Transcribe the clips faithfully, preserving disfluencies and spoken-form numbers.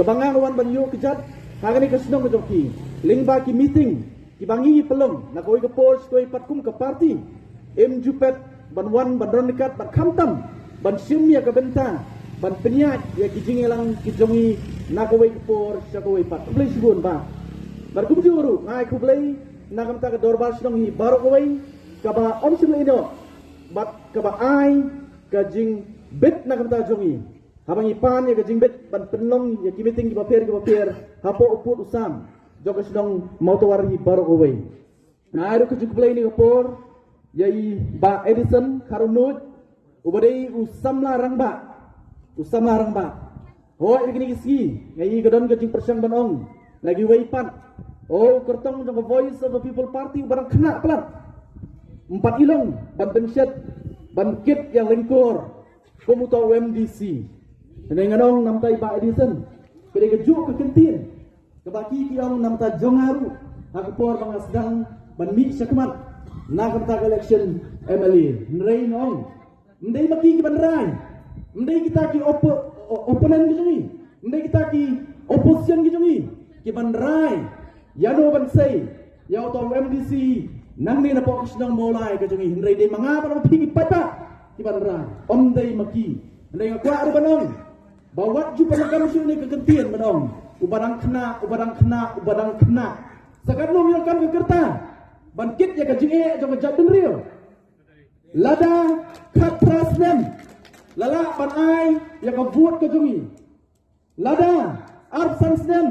Ba nga wan ban ïoh kjat ha kane ka shnong ka jong phi lyngba ki meeting kiba ngi pynlong na kawei ka por sha kawei pat kum ka party. Im ju peit ban wan ban don ryngkat bad khamtam ban shim ïa ka bynta ban pynïaid ïa ki jingïalang ki jong ngi na kawei ka por sha kawei pat. Khublei shibun Bah. Bad kumjuh ruh nga ai khublei na ka bynta ka dorbar shnong hi baroh kawei kaba ym shym la ïehnoh bad kaba ai ka jingbit na ka bynta jong ngi. Haba ngi pan ïa ka jingbit ban pynlong ïa ki meeting kiba pher kiba pher hapoh u pud u sam jong ka shnong Mawtawar hi baroh kawei. Nga ai ruh ka jingkhublei ha kane ka por ïa i Bah Edison Kharumnuid uba dei u samla rangbah. U samla rangbah. Hooid, ha kine ki sngi nga ïohi ka don ka jingpyrshang ban ong na kiwei pat, o, u kyrtong jong ka Voice of the People Party uba dang khynnah palat. Ym pat i long ban pynshet ban kit ïa lyngkor kum uta u M D C. Hynrei ngan ong na ka bynta i Bah Edison, ka dei kajuh ka kyntien kaba ki ki ong na ka bynta jong nga ruh ha ka por ba nga sdang ban mih shakhmat na ka bynta ka election M L A. Hynrei nga ong, ym dei ma ki ki ban rai, ym dei kita ki oppo-, o-, opponent ki jong ngi, ym dei kita ki opposition ki jong ngi ki ban rai ïano ban sei ïa uta u M D C nangne napoh ka shnong Mawlai ka jong ngi. Hynrei dei ma nga bad ma phi ki paidbah ki ban rai, ym dei ma ki. Hynrei nga kwah ruh ban ong ba wat ju pyndonkam shuh ïa kane ka kyntien ban ong uba dang khynnah, uba dang khynnah, uba dang khynnah. Sa katno ngi donkam ka rta ban kit ïa ka jingeh jong ka jaitbynriew? Lada khatphra snem la lah ban ai ïa ka vote ka jong ngi. Lada arphew san snem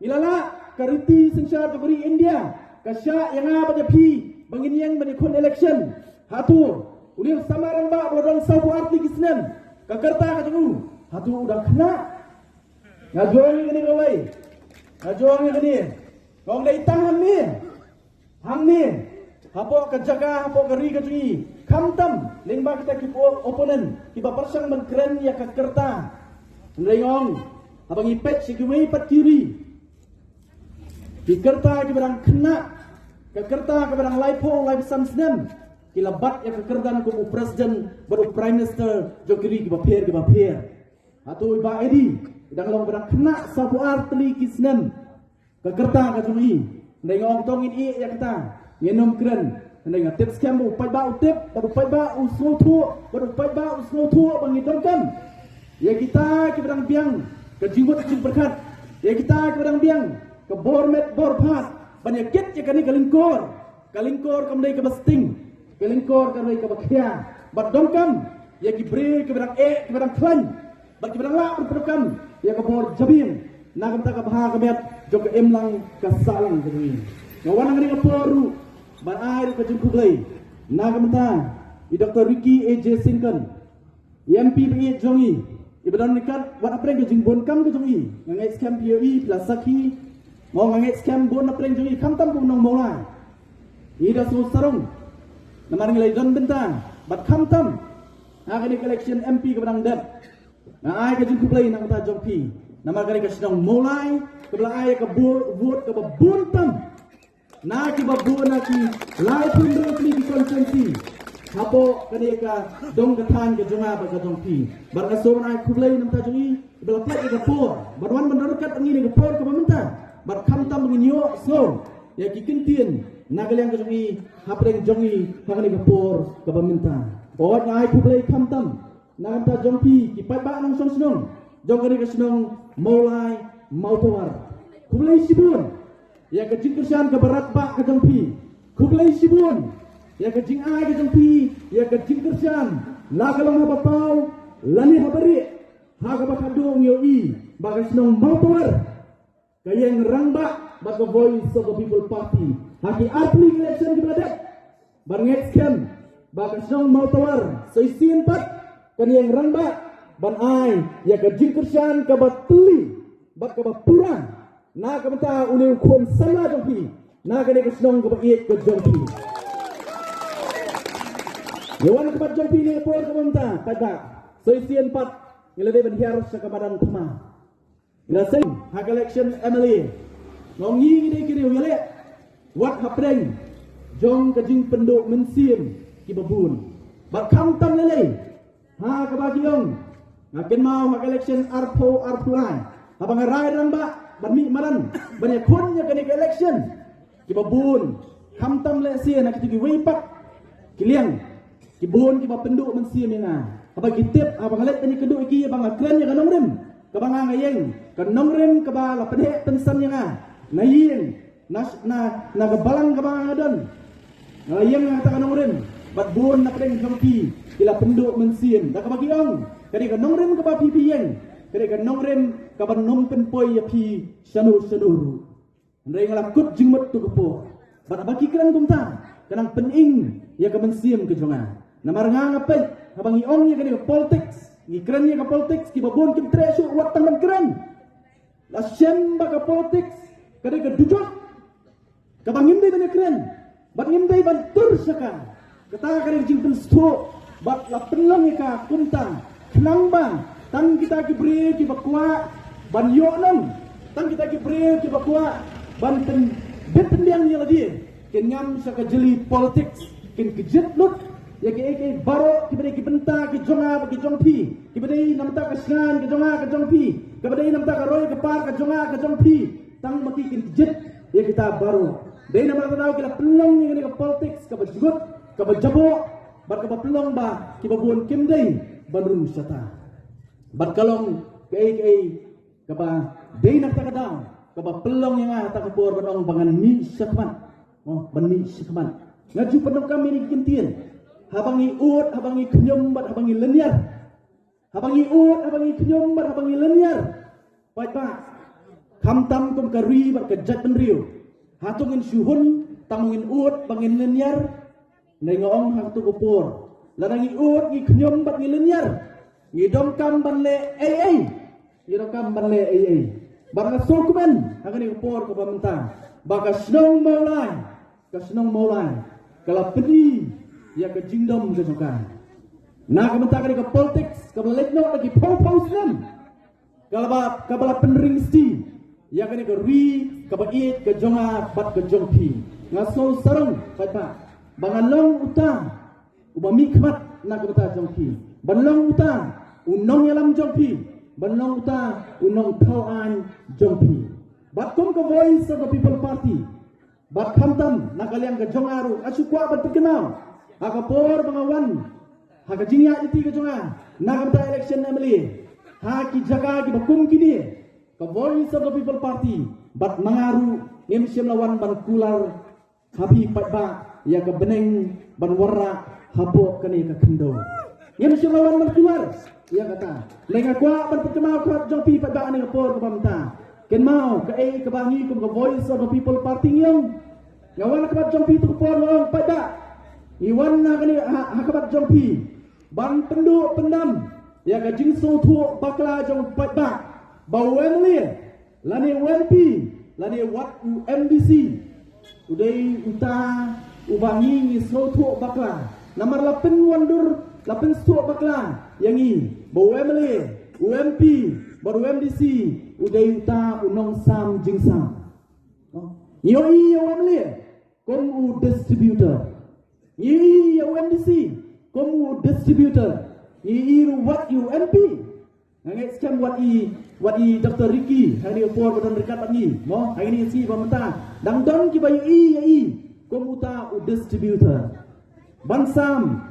ngi la lah, ka riti synshar jong ka ri India ka shah ïa nga bad ïa phi ba ngin ïeng ban ïakhun election. Hato u Liang Samla Rangbah ba la don sawphew ar tylli ki snem, ka rta ka jong u, hato u dang khynnah? Nga jong ïa kane kawei. Nga jong ïa kane. Nga ong dei tang hangne, hangne hapoh ka jaka, hapoh ka ri ka jong ngi, khamtam lyngba kita ki po-, opponent kiba pyrshang ban kren ïa ka rta. Hynrei nga ong, haba ngi peit sha kiwei pat ki ri, ki rta kiba dang khynnah, ka rta kaba dang laiphew, laiphew san snem, ki la bat ïa ka kyrdan kum u president bad u prime minister jong ki ri kiba pher kiba pher. Hato i Bah Edi i dang long ba dang khynnah sawphew ar tylli ki snem? Ka rta ka jong i. Hynrei nga ong to ngin ïeh ïa kata, ngin ym kren. Hynrei nga tip skhem ba u paidbah u tip, bad u paidbah u sngewthuh, bad u paidbah u sngewthuh ba ngi donkam ïa kita kiba dang biang ka jingmut jingpyrkhat, ïa kita kiba dang biang ka bor met bor phad ban ïa kit ïa kane ka lyngkor. Ka lyngkor kam dei kaba sting, ka lyngkor kam dei kaba khia. Bad donkam ïa ki briew kiba dang eh, kiba dang khlaiñ, bad kiba dang lah ban pyndonkam ïa ka bor jabieng na ka bynta ka bha ka miat jong ka imlang ka sahlang ka jong ngi. Nga wan ha kane ka por ruh ban ai ruh ka jingkhublei na ka bynta i Doctor Ricky A J Syngkon, i M P ba ïeit jong ngi, iba don ryngkat wat hapdeng ka jingbun kam ka jong ngi. Nga ngeit skhem phi ïohi, phi la sakhi. Mo, nga ngeit skhem bun hapdeng jong ngi, khamtam bun nong Mawlai. Ngi da sngewsarong namar ngi la don bynta, bad khamtam ha kane ka election M P kaba dang dep. Nga ai ka jingkhublei na ka bynta jong phi namar kane ka shnong Mawlai kaba la ai ka bu-, vote kaba bun tam na kiba bun, na ki laiphew hynriew tylli ki constituency hapoh kane ka dong ka thaiñ ka jong nga bad ka jong phi. Bad nga sngewbha ban ai khublei na ka bynta jong ngi ba la pynlait ïa ka por ban wan ban don ryngkat bad ngi ha ka por kaba mynta, bad khamtam ba ngin ïohsngew ïa ki kyntien na ka liang ka jong ngi hapdeng jong ngi ha kane ka por kaba mynta. Hooid, nga ai khublei khamtam na ka bynta jong phi ki paidbah nongshong shnong jong kane ka shnong Mawlai Mawtawar. Khublei shibun ïa ka jingkyrshan kaba radbah ka jong phi. Khublei shibun ïa ka jingai ka jong phi, ïa ka jingkyrshan, la ka long haba paw lane haba rieh. Ha kaba khatduh ngi ïohi ba ka shnong Mawtawar ka ïeng rangbah bad ka Voice of the People Party ha ki artylli ki election kiba la dep. Bad ngeit skhem ba ka shnong Mawtawar sa shisien pat kan ïeng rangbah ban ai ïa ka jingkyrshan kaba tylli bad kaba pura na ka bynta une u khun samla jong phi na kane ka shnong kaba ïeit ka jong phi. Ïa wan ka bad jong phi ne por kaba mynta, paidbah, sa shisien pat ngi la dei ban hiar sha ka madan thma. Ngi la seng ha ka election M L A. Nga ong ngi, ngi dei ki riew ïaleh wat hapdeng jong ka jingpynduh mynsiem kiba bun. Bad khamtam lei lei ha kaba ki ong, nga kynmaw ha ka election arphew arphew lai, Haba nga rai rangbah ban mih madan ban ïakhun ïa kane ka election, kiba bun, khamtam lehse na kito kiwei pat ki liang, ki bun kiba pynduh mynsiem ïa nga. Haba ki tip, haba nga leit ban ïakynduh ïa ki ba nga kren ïa ka nongrim kaba nga nga ïeng, ka nongrim kaba la pynheh pynsan ïa nga na ïing, na, na, na ka balang kaba nga don. Nga la ïeng ha kata ka nongrim, bad bun na pdeng jong phi ki la pynduh mynsiem da kaba ki ong, ka dei ka nongrim kaba phi phi ïeng, ka dei ka nongrim kaba nym pynpoi ïa phi shano shano ruh. Hynrei nga la kut jingmut to ka por, bad haba ki kren kumta, ka nang pynim ïa ka mynsiem ka jong nga. Namar nga nga peit, haba ngi ong ïa kane ka politics, ngi kren ïa ka politics, kiba bun kim treh shuh wat tang ban kren. La shem ba ka politics ka dei ka dujok kaba ngim dei ban ïakren bad ngim dei ban tur sha ka. Kata ka dei ka jingpynsngewthuh bad la pynlong ïa ka kumta, khnang ba tang kita ki briew kiba kwah ban ïoh nong, tang kita ki briew kiba kwah ban pyn, bit pynbiang ïa lade, kin ngam sha ka jylli politics, kin kjit lut ïa kiei kiei baroh kiba dei ki bynta ki jong nga bad ki jong phi, kiba dei na bynta ka shngaiñ ka jong nga ka jong phi, kiba dei na bynta ka roi ka par ka jong nga ka jong phi. Tang ma ki kin kjit ïa kita baroh. Dei namar kata daw ki la pynlong ïa kane ka politics kaba jngut, kaba jaboh, bad kaba pynlong ba kiba bun kim dei ban rung shata. Bad ka long kaei kaei kaba dei na kata ka daw kaba pynlong ïa nga ha kata ka por ban ong ba ngan mih shakhmat. Oh, ban mih shakhmat. Nga ju pyndonkam ïa kine ki kyntien. Haba ngi ud, haba ngi khñium bad haba ngi lynñiar. Haba ngi ud, haba ngi khñium bad haba ngi lynñiar, paidbah, khamtam kum ka ri bad ka jaitbynriew, hato ngin shu hun tang ngin ud ba ngin lynñiar? Ngi, nga ong ha kato ka por, lada ngi ud, ngi khñium bad ngi lynñiar, ngi donkam ban leh ei ei. Ngi donkam ban leh ei ei. Bad nga sngewkmen ha kane ka por kaba mynta ba ka shnong Mawlai, ka shnong Mawlai ka la pyni ïa ka jingdom ka jong ka. Na ka bynta kane ka politics kaba la leit noh da ki phew phew snem, kaba, kaba la pynring sti ïa kane ka ri kaba ïeit ka jong nga bad ka jong phi. Nga sngew sarong paidbah ba ngan long uta uba mihkhmat na ka bynta jong phi, ban long uta u nongïalam jong phi, ban long uta u nongthaw aiñ jong phi. Bad kum ka Voice of the People Party, bad khamtam na ka liang ka jong nga ruh, nga shu kwah ban pynkynmaw ha ka por ba nga wan ha ka jingïaid lynti ka jong nga na ka bynta election M L A ha ki jaka kiba kum kine, ka Voice of the People Party bad ma nga ruh ngim shym la wan ban kular ha phi paidbah ïa ka bneng ban wanrah hapoh kane ka khyndew. Ngim shym la wan ban kular ïa kata. Lei nga kwah ban pynkynmaw khmat jong phi paidbah ha kane ka por kaba mynta. Kynmaw kaei kaba ngi kum ka Voice of the People Party ngi ong. Nga wan ha khmat jong phi to ka por nga ong paidbah, ngi wan ha kane ha, ha khmat jong phi ban pynduh pyndam ïa ka jingsngewthuh bakla jong paidbah ba u M L A lane u M P lane wat u M D C u dei uta uba ngi ngi sngewthuh bakla. Namar la pynwandur, la pynsngewthuh bakla ïa ngi ba u M L A, u M P bad u M D C u dei uta u nongsam jingsam. Ngi ïohi ïa u M L A kum u distributor. Ngi ïohi ïa u M D C kum u distributor. Ngi ïohi ruh wat ïa u M P. Nga ngeit skhem wat i, wat i Doktor Ricky ha kane ka por ba don ryngkat bad ngi, mo, ha kane ka sngi ba mynta dang don kiba ïohi ïa i kum uta u distributor ban sam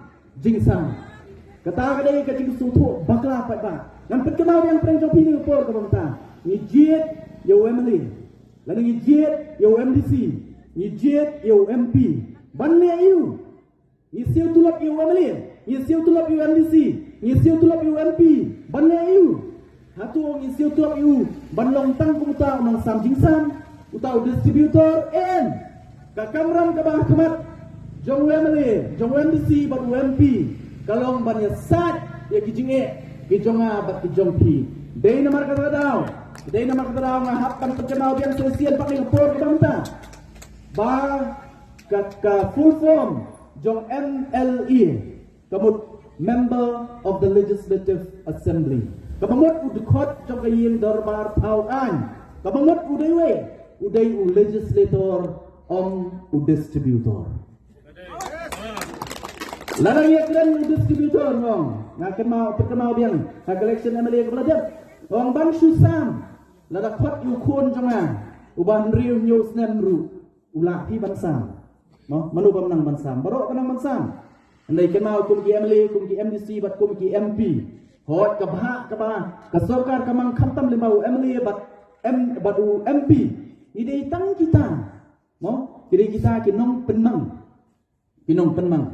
jingsam. Kata ka dei ka jingsngewthuh bakla paidbah. Ngan pynkynmaw biang pyrshah jong phi ha kane ka por kaba mynta. Ngi jied ïa u M L A, lane ngi jied ïa u M D C, ngi jied ïa u M P ban leh aïu? Ngi siew tulop ïa u M L A, ngi siew tulop ïa u M D C, ngi siew tulop ïa u M P ban leh aïu? Hato ngi siew tulop ïa u ban long tang kum uta u nongsam jingsam, uta u distributor? Em. Ka kamram kaba ha khmat jong u M L A, jong u M D C bad u M P ka long ban ïasaid ïa ki jingeh ki jong nga bad ki jong phi. Dei namar kata ka daw, dei namar kata ka daw nga hap ban pynkynmaw biang sa shisien pat ha kane ka por kaba mynta ba ka, ka full form jong M L A ka mut Member of the Legislative Assembly. Kaba mut u dkhot jong ka ïing dorbar thaw aiñ. Kaba mut u dei uei? U dei u legislator, ym u distributor. Lada ngi ïakren u distributor, nga ong, nga kynmaw, pynkynmaw biang ha ka election M L A kaba la dep, nga ong ban shu sam Lada khot ïa u khun jong nga uba hynriew hynñiew snem ruh, u lah phi ban sam. Mo, mano bym nang ban sam? Baroh ba nang ban sam. Hynrei kynmaw kum ki M L A, kum ki M D C bad kum ki M P, hooid ka bhah kaba ka sorkar ka mang khamtam lyngba u M L A bad M, bad u M P. Ngi dei tang kita, mo, ki dei kita ki nongpynmang. Ki nongpynmang,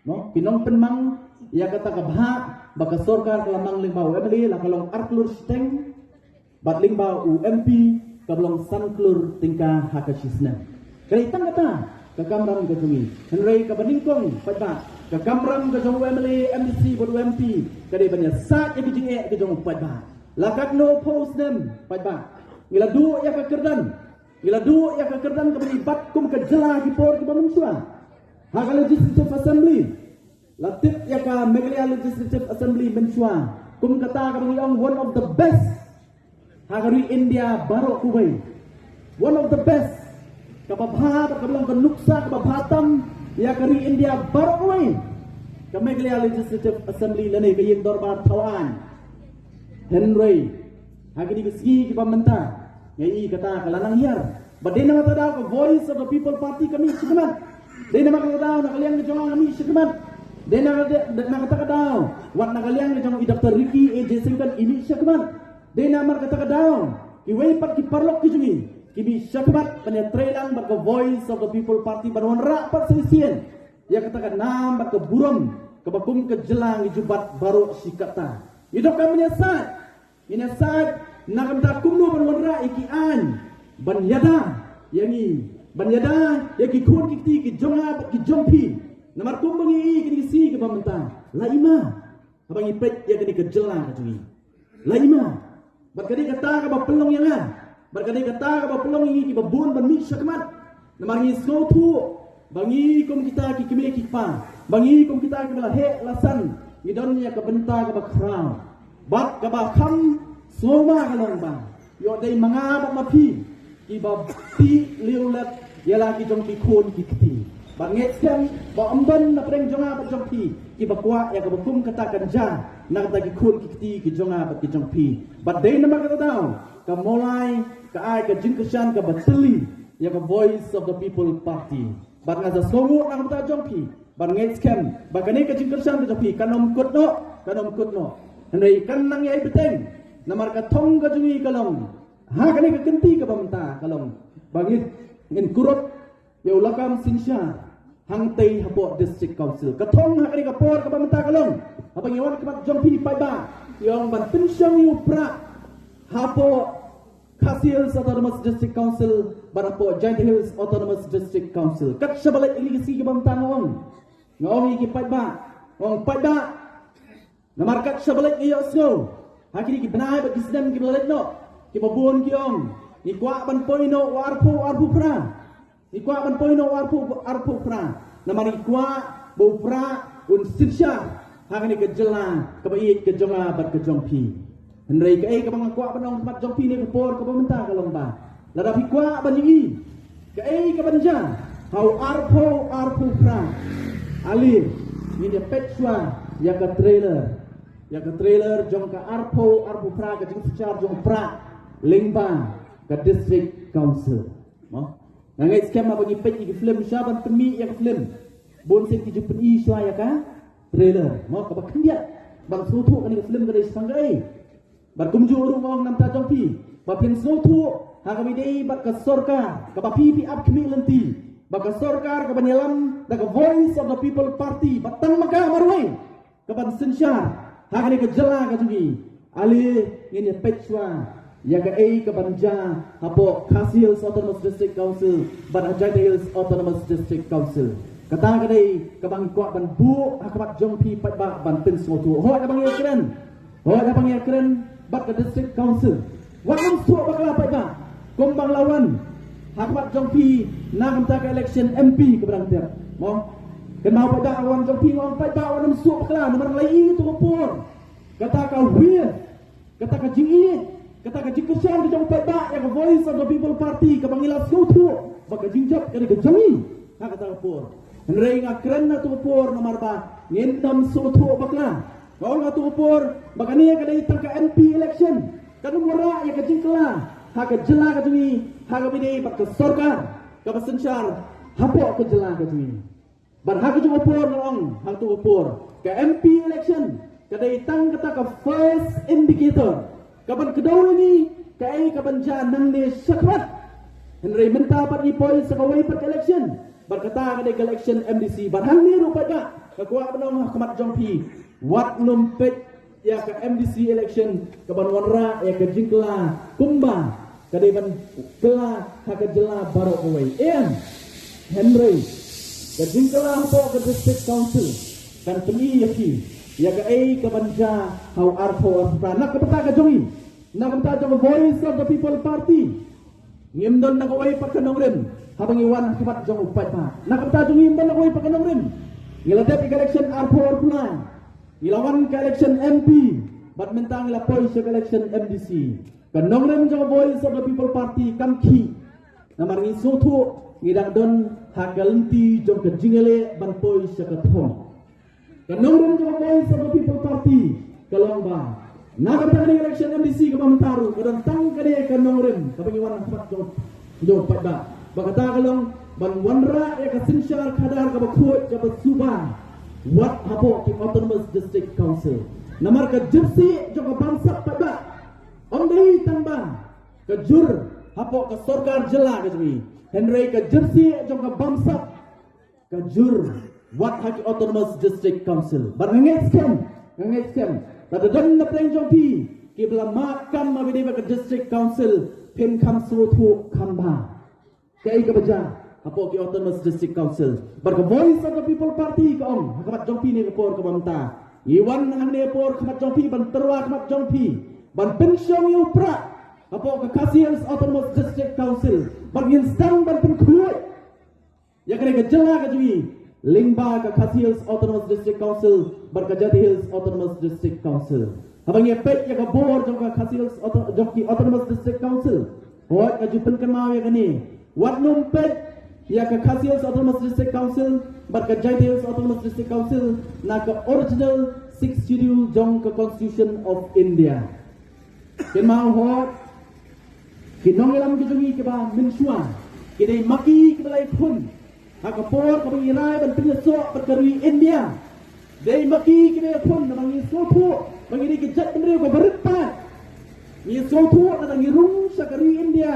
no? Ki nongpynmang ïa kata ka bhah ba ka sorkar ka la mang lyngba u M L A, la ka long ar klur shiteng, bad lyngba u M P ka long san klur tyngka ha ka shisnem. Ka dei tang kata ka kamram ka jong ngi. Hynrei kaba nyngkong paidbah, ka kamram ka jong u M L A, M D C bad u M P ka dei ban ïasaid ïa ki jingeh ka jong u paidbah. La katno phew snem paidbah, ngi la duh ïa ka kyrdan, ngi la duh ïa ka kyrdan kaba ngi bat kum ka jylla ki por kiba mynshuwa ha ka Legislative Assembly. La tip ïa ka Meghalaya Legislative Assembly mynshuwa kum kata kaba ngi ong one of the best ha ka ri India baroh kawei. One of the best. Kaba bha, kaba long ka nuksa kaba bha tam ïa ka ri India baroh kawei, ka Meghalaya Legislative Assembly lane ka ïing dorbar thaw aiñ. Hynrei ha kine ki sngi kiba mynta, nga i kata ka la nang hiar. Bad dei namar kata ka daw ka Voice of the People Party ka mih shakhmat. Dei namar kata ka daw na ka liang ka jong nga nga mih shakhmat. Dei na, na kata ka daw wat na ka liang ka jong i Doctor Ricky A J Syngkon i mih shakhmat. Dei namar kata ka daw kiwei pat ki paralok ki jong ngi ki mih shakhmat ban ïatreilang bad ka Voice of the People Party ban wanrah pat sa shisien ïa kata ka nam bad ka burom kaba kum ka jylla ngi ju bat baroh shi katta. Ngi donkam ban ïasaid, ngin ïasaid na ka bynta kumno ban wanrah ïa ki aiñ ban ïada ïa ngi, ban ïada ïa ki khun ki kti ki jong nga bad ki jong phi. Namar kumba ngi i kine ki sngi kiba mynta, la i ma haba ngi peit ïa kane ka jylla ka jong ngi. La i ma. Bad ka dei kata kaba pynlong ïa nga, bad ka dei kata kaba pynlong ïa ngi kiba bun ban mih shakhmat. Namar ngi sngewthuh ba ngi kum kita ki kmie ki kpa, ba ngi kum kita kiba la heh la san, ngi don ïa ka bynta kaba khraw bad kaba kham sngewma ka long ba ïoh dei ma nga bad ma phi kiba tih liewlet ïa la ki jong ki khun ki kti. Bad ngeit skhem ba ym don na pdeng jong nga bad jong phi kiba kwah ïa kaba kum kata kan jia na ka bynta ki khun ki kti ki jong nga bad ki jong phi. Bad dei namar kata daw ka Mawlai ka ai ka jingkyrshan kaba tylli ïa ka Voice of the People Party. Bad nga sa sngewnguh na ka bynta jong phi, bad ngeit skhem ba kane ka jingkyrshan ka jong phi kan ym kut noh, kan ym kut noh. Hynrei kan nang ïai bteng. Namar ka thong ka jong ngi ka long ha kane ka kynti kaba mynta ka long ba ngin, ngin kurup ïa u lakam synshar hangtei hapoh District Council. Ka thong ha kane ka por kaba mynta ka long, haba ngi wan khmat jong phi paidbah, ngi ong ban pynshong ïa u Prah hapoh Khasi Hills Autonomous District Council bad hapoh Jaintia Hills Autonomous District Council. Kat shaba leit ïa kine ki sngi kiba mynta nga ong, nga ong ïa ki paidbah, nga ong paidbah, namar kat shaba leit ngi ïohsngew ha kine ki bnai bad ki snem kiba la leit noh, kiba bun ki ong ngi kwah ban poi noh u arphew arphew phra. Ngi kwah ban poi noh u arphew, arphew phra. Namar ngi kwah ba u Prah un synshar ha kane ka jylla kaba ïeit ka jong nga bad ka jong phi. Hynrei kaei kaba nga kwah ban ong khmat jong phi ne ka por kaba mynta ka long ba lada phi kwah ban ïohi kaei kaban jia ha u arphew arphew phra, ale ngin ïa peit shuwa ïa ka trailer, ïa ka trailer jong ka arphew arphew phra, ka jingsynshar jong u Prah lyngba ka District Council. Mo? Nga ngeit skhem haba ngi peit ïa ki film, shuwa ban pynmih ïa ka film, bun sien ki ju pyni shuwa ïa ka trailer, mo, kaba khyndiat ban sngewthuh kane ka film ka dei shaphang kaei. Bad kumjuh ruh nga ong na ka bynta jong phi ba phin sngewthuh ha kaba ïadei bad ka sorkar kaba phi phi ap khmih lynti, ba ka sorkar kaban ïalam da ka Voice of the People Party, ba tang ma ka marwei kaban synshar ha kane ka jylla ka jong ngi. Ale ngin ïa peit shuwa ïa kaei kaban jia hapoh Khasi Hills Autonomous District Council bad ha Jaintia Hills Autonomous District Council. Kata ka dei kaba ngi kwah ban buh ha khmat jong phi paidbah ban pynsngewthuh. Hooid, haba ngi ïakren, hooid, haba ngi ïakren bad ka District Council, wat nym suk bakla paidbah. Kumba nga la wan ha khmat jong phi na ka bynta ka election M P kaba dang tep, mo, kynmaw paidbah, wan jong phi, nga ong paidbah wat nym suk bakla namar nga la ïohi ïa kato ka por, kata ka wave, kata ka jingïeit, kata ka jingkyrshan ka jong paidbah ïa ka Voice of the People Party kaba ngi la sngewthuh ba ka jingjop ka dei ka jong ngi ha kata ka por. Hynrei nga kren ha kato ka por namar ba ngin nym sngewthuh bakla. Nga ong ha kato ka por ba kane ka dei tang ka M P election, kan ym wanrah ïa ka jingkylla ha ka jylla ka jong ngi, ha kaba ïadei bad ka sorkar kaba synshar hapoh ka jylla ka jong ngi. Bad ha ka jong ka por nga ong, ha ka jong ka por ka M P election ka dei tang kata ka first indicator kaban kdew ïa ngi kaei kaban jia nangne shakhmat. Hynrei mynta pat ngi poi sha kawei pat ka election, bad kata ka dei ka election M D C. Bad hangne ruh pat ka, ka kwah ban ong ha khmat jong phi, wat nym peit ïa ka M D C election kaban wanrah ïa ka jingkylla kumba ka dei ban kylla ha ka jylla baroh kawei. Em, hynrei ka jingkylla hapoh ka District Council kan pyni ïa phi ïa kaei kaban jia ha u arphew arphew phra. Na ka bynta ka jong ngi, na ka bynta jong ka Voice of the People Party, ngim don na kawei pat ka nongrim haba ngi wan ha khmat jong u paidbah. Na ka bynta jong ngi ngim don na kawei pat ka nongrim. Ngi la dep ïa ka election arphew arphew lai, ngi la wan ka election M P, bad mynta ngi la poi sha ka election M D C. Ka nongrim jong ka Voice of the People Party kam khih. Namar ngi sngewthuh ngi dang don ha ka lynti jong ka jingïaleh ban poi sha ka thong. Ka nongrim jong ka Voice of the People Party ka long ba na ka bynta ka election M D C kaba mynta ruh ka don tang kane ka nongrim kaba ngi wan ha khmat jong, jong u paidbah. Ba kata ka long ban wanrah ïa ka synshar khadar kaba khuid kaba suba wat hapoh ki Autonomous District Council. Namar ka jyrsieh jong ka bamsap paidbah ym dei tang ba ka jur hapoh ka sorkar jylla ka jong ngi, hynrei ka jyrsieh jong ka bamsap ka jur wat ha ki Autonomous District Council. Bad nga ngeit skhem, nga ngeit skhem lada don na pdeng jong phi kiba la mad kam haba ïadei bad ka District Council, phin kham sngewthuh kham bha kaei kaba jia hapoh ki Autonomous District Council. Bad ka Voice of the People Party ka ong ha khmat jong phi ne ka por kaba mynta, ngi wan hangne por khmat jong phi ban tyrwa khmat jong phi ban pynshong ïa u prah hapoh ka Khasi Hills Autonomous District Council, bad ngin sdang ban pynkhuid ïa kane ka jylla ka jong ngi lyngba ka Khasi Hills Autonomous District Council bad ka Jaintia Hills Autonomous District Council. Haba ngi peit ïa ka bor jong ka Khasi Hills Auto-, jong ki Autonomous District Council, hooid nga ju pynkynmaw ïa kane, wat nym peit ïa ka Khasi Hills Autonomous District Council bad ka Jaintia Hills Autonomous District Council na ka original Sixth Schedule jong ka Constitution of India. Kynmaw hooid, ki nongïalam ki jong ngi kiba mynshuwa ki dei ma ki kiba la ïakhun ha ka por kaba ngi rai ban pynïasoh bad ka ri India. Dei ma ki kiba ïakhun, naba ngi sngewthuh ba ngi dei ka jaitbynriew kaba rit paid. Ngi sngewthuh lada ngi rung sha ka ri India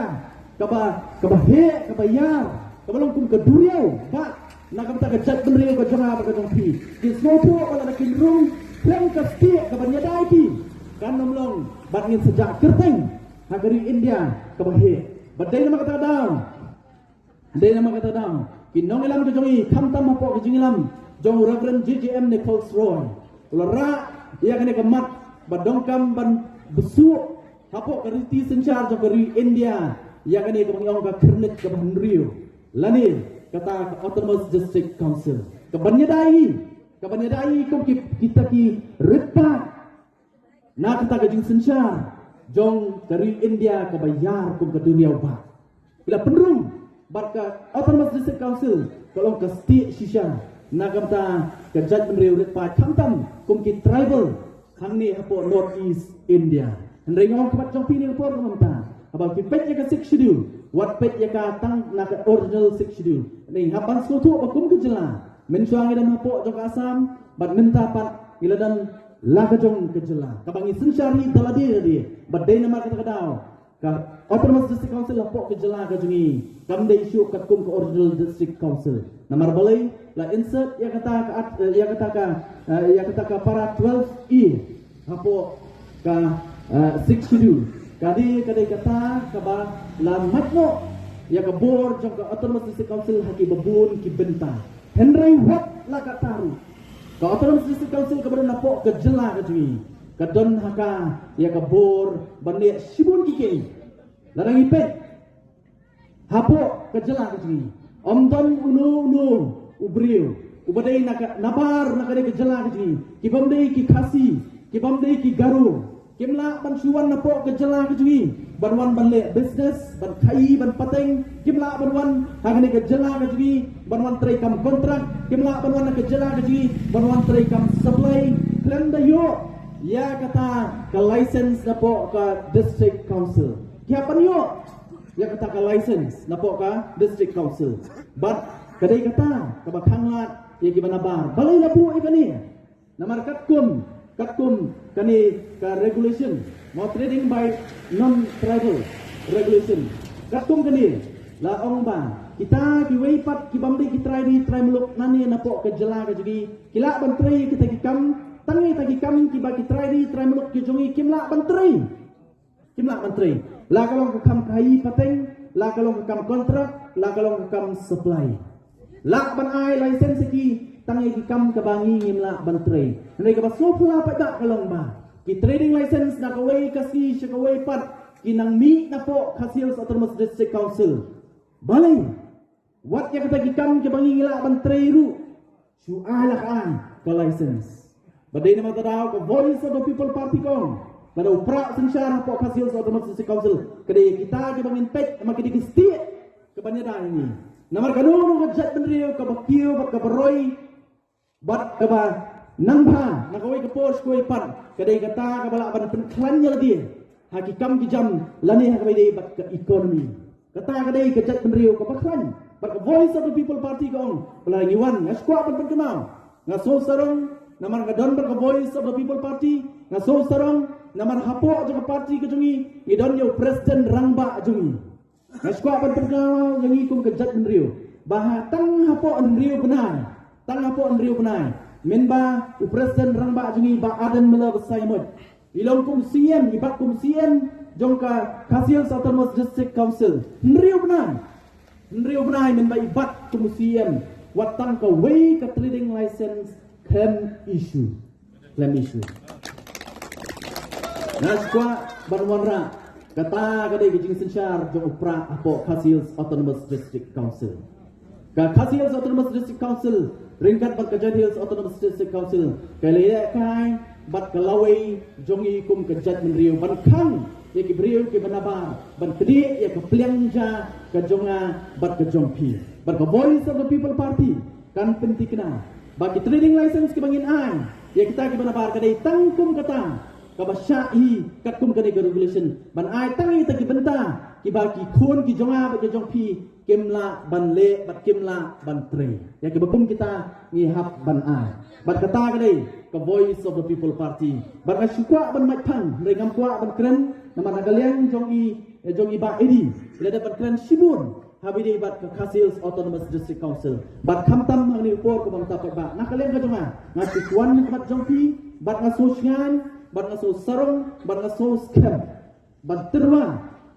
kaba, kaba heh, kaba ïar, kaba long kum ka duriaw bah na ka bynta ka jaitbynriew ka jong nga bad ka jong phi. Ngi sngewthuh ba lada kin rung khlem ka stieh kaban ïada ïa ki, kan ym long, bad ngin sa jah kyrteng ha ka ri India kaba heh. Bad dei namar kata ka daw, dei namar kata ka daw ki nongïalam ki jong ngi, khamtam hapoh ka jingïalam jong u Reverend J J M Nichols Roy, u la rah ïa kane ka mat ba donkam ban bsuh hapoh ka riti synshar jong ka ri India ïa kane kaba ngi ong ka Khyrnit kaba Hynriew, lane kata ka Autonomous District Council, kaban ïada ïa ngi, kaban ïada ïa ngi kum ki, kita ki rit paid na kata ka jingsynshar jong ka ri India kaba ïar kum ka duriaw bah. Ki la pynrung bad ka Autonomous District Council ka long ka stieh shisha na ka bynta ka jaitbynriew rit paid, khamtam kum ki tribal hangne hapoh North East India. Hynrei nga ong khmat jong phi ne ka por kaba mynta, haba phi peit ïa ka Sixth Schedule, wat peit ïa ka tang na ka original Sixth Schedule. Hynrei hap ban sngewthuh ba kum ka jylla, mynshuwa ngi don hapoh jong ka Assam bad mynta pat ngi la don la ka jong ka jylla kaba ngi synshar hi da lade lade. Bad dei namar kata ka daw ka Autonomous District Council hapoh ka jylla ka jong ngi kam dei shuh katkum ka Original District Council. Namar balei? La insert ïa kata ka at-, eh, ïa kata ka, eh, ïa kata ka para twelve E hapoh ka, eh, Sixth Schedule. Ka dei, ka dei kata kaba la mad noh ïa ka bor jong ka Autonomous District Council ha kiba bun ki bynta. Hynrei wat la katta ruh, ka Autonomous District Council kaba don hapoh ka jylla ka jong ngi ka don ha ka ïa ka bor ban leh shibun ki kei. Lada ngi peit hapoh ka jylla ka jong ngi, ym don uno uno u briew uba dei na ka, nabar na ka dei ka jylla ka jong ngi, ki bym dei ki Khasi, ki bym dei ki Garo, kim lah ban shu wan napoh ka jylla ka jong ngi ban wan ban leh business, ban khaii, ban pateng. Kim lah ban wan ha kane ka jylla ka jong ngi ban wan trei kam kontrak. Kim lah ban wan ha ka jylla ka jong ngi ban wan trei kam supply khlem da ïoh ïa kata ka license napoh ka District Council. ki hap ban ïoh ïa kata ka license napoh ka District Council. Bad ka dei kata kaba khanglad ïa kiba nabar. Balei la buh ïa kane? Namar katkum, katkum kane ka regulation, mo, trading by non-tribal regulation. Katkum kane la ong ba kita kiwei pat ki bym dei ki trai ri trai muluk nangne napoh ka jylla ka jong ngi ki lah ban trei kita ki kam, tang kita ki kam kiba ki trai ri trai muluk ki jong ngi kim lah ban trei. Kim lah ban trei. La ka long ka kam khaïi pateng, la ka long ka kam kontrak, la ka long ka kam supply. Lah ban ai license ïa ki tang ïa ki kam kaba ngi ngim lah ban trei. Hynrei kaba sngewphylla pat ka long ba ki trading license na kawei ka sngi sha kawei pat ki nang mih napoh Khasi Hills Autonomous District Council. Balei? Wat ïa kata ki kam kiba ngi lah ban trei ruh, shu ai la ka ai ka license. Ba dei namar kata daw ka Voice of the People Party ka ong, lada u prah synshar hapoh Khasi Hills Autonomous District Council, ka dei kita kiba ngin peit, namar ka dei ka stieh kaban ïada ïa ngi. Namar kano kano ka jaitbynriew kaba kiew bad kaba roi bad kaba nang bha na kawei ka por sha kawei pat, ka dei kata kaba lah ban pynkhlaiñ ïa lade ha ki kam ki jam lane ha kaba ïadei bad ka economy. Kata ka dei ka jaitbynriew kaba khlaiñ. Bad ka Voice of the People Party ka ong, ba la ngi wan, nga shu kwah ban pynkynmaw, nga sngew sarong namar nga don bad ka Voice of the People Party, nga sngew sarong namar hapoh jong ka party ka jong ngi ngi don ïa u President Rangbah jong ngi. Nga shu kwah ban pynkynmaw ïa ngi kum ka jaitbynriew ba ha tang hapoh hynriew bnai, tang hapoh hynriew bnai, mynba u President Rangbah jong ngi Bah Ardent Miller Basaiawmoit i long kum u C E M, i bat kum u C E M jong ka Khasi Hills Autonomous District Council. Hynriew bnai, hynriew bnai mynba i bat kum u C E M, wat tang kawei ka trading license khlem issue. Khlem issue. Nga shu kwah ban wanrah, kata ka dei ka jingsynshar jong u prah hapoh Khasi Hills Autonomous District Council. Ka Khasi Hills Autonomous District Council ryngkat bad ka Jaintia Hills Autonomous District Council ka la ïalehkai bad ka lawei jong ngi kum ka jaitbynriew ban khang ïa ki briew kiba nabar ban kdieh ïa ka pliang ja ka jong nga bad ka jong phi. Bad ka Voice of the People Party kan pynthikna ba ki trading license kiba ngin ai ïa kita kiba nabar ka dei tang kum kata kaba shah hi katkum kane ka regulation, ban ai tang ïa kita ki bynta kiba ki khun ki jong nga bad ki jong phi kim lah ban leh bad kim lah ban trei. Ïa kiba kum kita ngi hap ban ai. Bad kata ka dei ka Voice of the People Party. Bad nga shu kwah ban mait phang, hynrei ngam kwah ban kren namar na ka liang jong i, eh, jong i Bah Eddie, i la dep ban kren shibun ha ba ïadei bad ka Khasi Hills Autonomous District Council. Bad khamtam ha kane ka por kaba mynta pat, Bah, na ka liang ka jong nga, nga shu wan ha khmat jong phi bad nga sngew shngaiñ bad nga sngew sarong bad nga sngew skhem ban tyrwa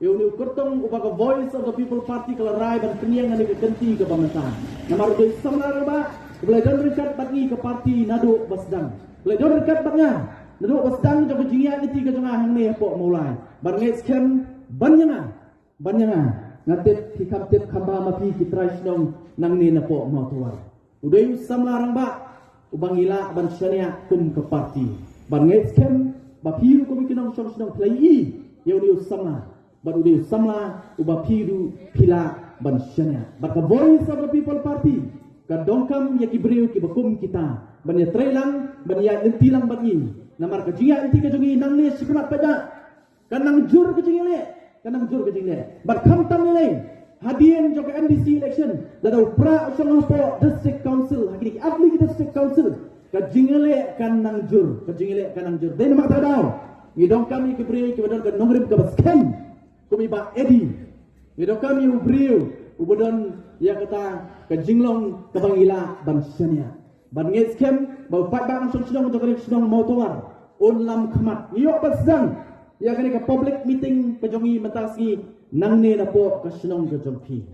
ïa une u kyrtong uba ka Voice of the People Party ka la rai ban pynïeng ha kane ka kynti kaba mynta. Namar u dei u samla rangbah uba la don ryngkat bad ngi ka party naduh ba sdang, u la don ryngkat bad nga naduh ba sdang jong ka jingïaid lynti ka jong nga hangne hapoh Mawlai. Bad nga ngeit skhem ban ïa nga, ban ïa nga, nga tip, phi kham tip kham bha ma phi ki trai shnong nangne napoh Mawtawar. U dei u samla rangbah uba ngi lah ban shaniah kum ka party. Bad nga ngeit skhem ba phi ruh kum ki nongshong shnong phi la ïohi ïa une u samla, bad u dei u samla uba phi ruh phi lah ban shaniah. Bad ka Voice of the People Party ka donkam ïa ki briew kiba kum kita ban ïatrei lang, ban ïaid lynti lang bad ngi. Namar ka jingïaid lynti ka jong ngi nangne shakhmat pat, ka nang jur ka jingïaleh, ka nang jur ka jingïaleh. Bad khamtam lei lei, hadien jong ka M D C election, lada u prah u shong hapoh District Council, ha kine ki artylli ki District Council, ka jingïaleh ka nang jur, ka jingïaleh ka nang jur. Dei namar kata daw ngi donkam ïa ki briew kiba don ka nongrim kaba skhem kum i Bah Eddie. Ngi donkam ïa u briew uba don ïa kata ka jinglong kaba ngi lah ban shaniah. Bad nga ngeit skhem ba u paidbah nongshong shnong jong ka ri shnong Mawtawar un lam khmat. Ngi ïoh ban sdang ïa kane ka public meeting ka jong ngi mynta sngi nangne napoh ka shnong ka jong phi.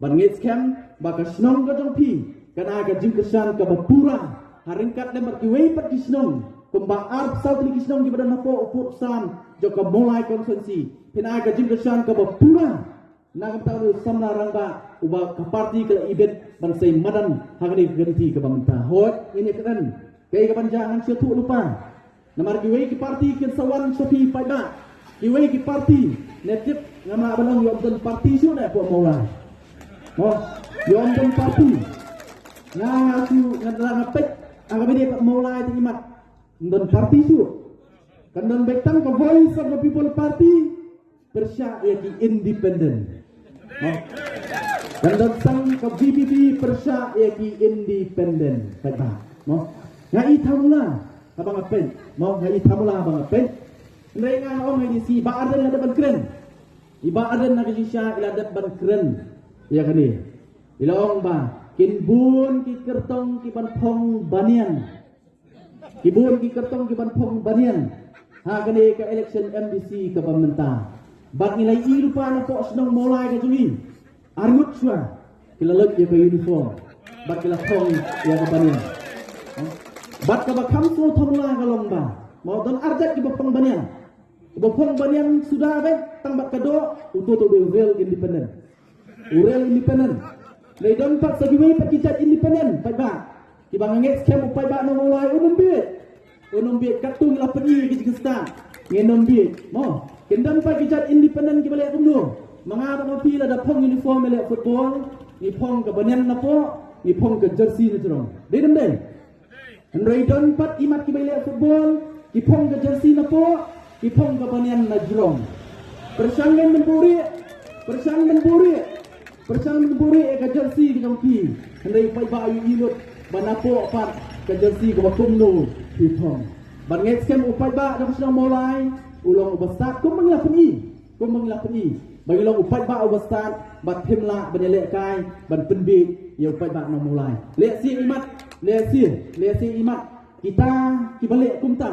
Bad nga ngeit skhem ba ka shnong ka jong phi kan ai ka jingkyrshan kaba pura ha ryngkat lem bad kiwei pat ki shnong, kumba arphew saw tylli ki shnong kiba don hapoh u pud u sam jong ka Mawlai constituency. Phin ai ka jingkyrshan kaba pura na ka bynta u samla rangbah uba ka party ka la ibit ban sei madan ha kane ka kynti kaba mynta. Hooid, ngin ïa kren kaei kaban jia, ngan shu ïathuh lypa. Namar kiwei ki party kin sa wan sha phi paidbah. Kiwei ki party, ne tip, ngam lah ban ong, ym don party shuh ne hapoh Mawlai. Mo, ym don party. Nga, nga shu, nga la nga peit ha kaba ïadei bad Mawlai te imat, ym don party shuh. Kan don beit tang ka Voice of the People Party. pyrshah ïa ki independent. Mo. Kan don sang ka V P P pyrshah ïa ki independent. Paidbah. Mo. Nga i thamula haba nga peit. Mo, nga i thamula haba nga peit. Hynrei nga ong ha i DC, i Bah Ardent i la dep ban kren. I Bah Ardent na ka jingshisha i la dep ban kren ïa kane. I la ong ba kin bun ki kyrtong ki ban phong banian. Ki bun ki kyrtong ki ban phong banian ha kane ka election MDC kaba mynta. Bad ngi la ïohi lypa napoh shnong Mawlai ka jong ngi, arngut shuwa ki la leit ïa ka uniform bad ki la phong ïa ka banian. Bad kaba kham sngewthuh la ka long ba, mo, don arjat kiba phong banian. Kiba phong banian suda bad tang bad ka doh, uto uto u rel independent. U rel independent. Hynrei don pat sa kiwei pat ki jait independent, paidbah. Kiba nga ngeit skhem u paidbah na Mawlai un ym bieit. Un ym bieit, katto ngi la pyni ki jingstad. Ngin ym bieit. Mo, kin don pat ki jait independent kiba leh kumno. Ma nga bad ma phi lada phong uniform ïaleh football, ngi phong ka banian napoh, ngi phong ka jersey na jrong. Dei ne ym dei? Hynrei don pat imat kiba ïaleh football, ki phong ka jersey napoh, ki phong ka banian na jrong. Pyrshang ngin mynbuhrieh, pyrshang mynbuhrieh, pyrshang mynbuhrieh ïa ka jersey ka jong phi. Hynrei u paidbah u ïohi lut ba napoh pat ka jersey kaba kumno phi phong. Bad ngeit skhem u paidbah jong ka shnong Mawlai u long uba stad kumba ngi la pyni. Kumba ngi la pyni ba ngi long u paidbah uba stad, bad phim lah ban ïalehkai ban pynbieit ïa u paidbah na Mawlai. Lehse imat, lehse, lehse imat kita kiba leh kumta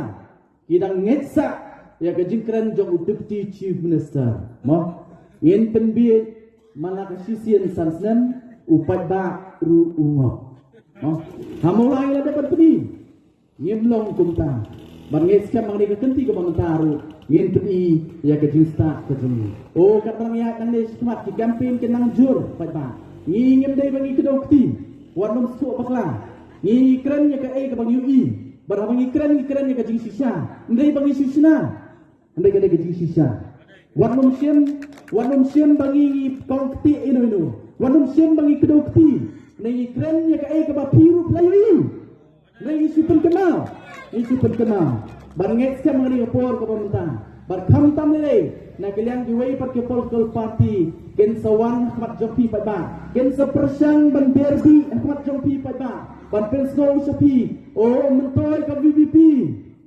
ki dang ngeit sah ïa ka jingkren jong u Deputy Chief Minister. Mo, ngin pynbieit man la ka shisien san snem, u paidbah ruh u ngop. Mo, ha Mawlai la dep ban pyni. Ngim long kumta. Bad ngeit skhem ba ha kane ka kynti kaba mynta ruh ngin pyni ïa ka jingstad ka jong ngi. O, katba ngi ïaid nangne shakhmat ki campaign kin nang jur, paidbah. Ngi ngim dei ba ngi kdew kti. Wat nym sngewbakla. Ngi kren ïa kaei kaba ngi ïohi. Bad haba ngi kren, ngi kren ïa ka jingshisha. Ym dei ba ngi shu shna. Hynrei ka dei ka jingshisha. Wat nym shim, wat nym shim ba ngi, ngi kong kti ino ino. Wat nym shim ba ngi kdew kti. Hynrei ngi kren ïa kaei kaba phi ruh phi la ïohi. Hynrei ngi shu pynkynmaw, ngi shu pynkynmaw. Bad ngeit skhem ha kane ka por kaba mynta. Bad khamtam lei lei na ka liang kiwei pat ki political party kin sa wan ha khmat jong phi, paidbah. Kin sa pyrshang ban beh bih ha khmat jong phi, paidbah, ban pynsngew sha phi. O, myntoi ka VPP.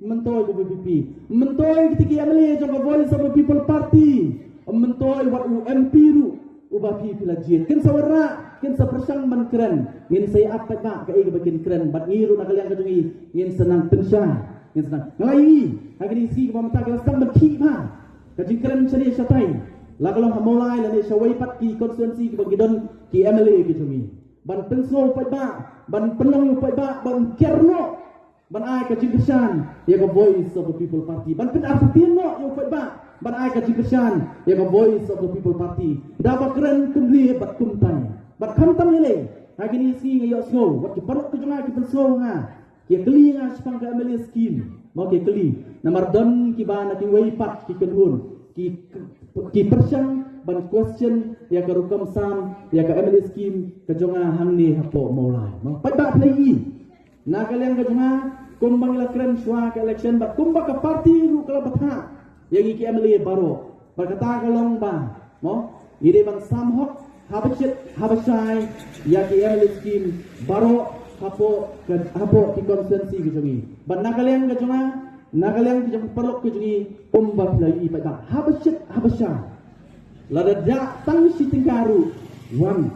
Myntoi ka VPP. Myntoi kita ki MLA jong ka Voice of the People Party. Myntoi wat u MP ruh uba phi phi la jied. Kin sa wanrah, kin sa pyrshang ban kren. Ngin sa ïa ap, paidbah, kaei kaba kin kren. Bad ngi ruh na ka liang ka jong ngi ngin sa nang pynshai. Ngin sa nang. Nga la ïohi ha kine ki sngi kaba mynta ki la sdang ban khih bha ka jingkren shane shatai. La ka long ha Mawlai lane shawei pat ki constituency kiba ki don ki MLA ki jong ngi. Ban pynsngew u paidbah, ban pynlong u paidbah ban kiar noh. Ban ai ka jingkyrshan ïa ka Voice of the People Party. Ban pynartatien noh ïa u paidbah ban ai ka jingkyrshan ïa ka Voice of the People Party. Da ba kren kumne bad kumtai. Bad khamtam lei lei ha kine ki sngi nga ïohsngew wat ki paralok ki jong nga ki pynsngew nga, ki ïakylli nga shaphang ka MLA scheme. Mo, ki ïakylli. Namar don kiba na kiwei pat ki kynhun ki, ki pyrshang ban question ïa ka rukom sam ïa ka MLA scheme ka jong nga hangne hapoh Mawlai. Mo, paidbah phi la ïohi. Na ka liang ka jong nga, kumba ngi la kren shuwa ka election bad kumba ka party ruh ka la bthah ïa ngi ki MLA baroh. Bad kata ka long ba, mo, ngi dei ban sam hok haba shit haba shai ïa ki MLA scheme baroh hapoh ka, hapoh ki constituency ka jong ngi. Bad na ka liang ka jong nga, na ka liang ka jong paralok ka jong ngi, kumba phi la ïohi, paidbah, haba shit haba shai. Lada jah tang shi tyngka ruh, wan,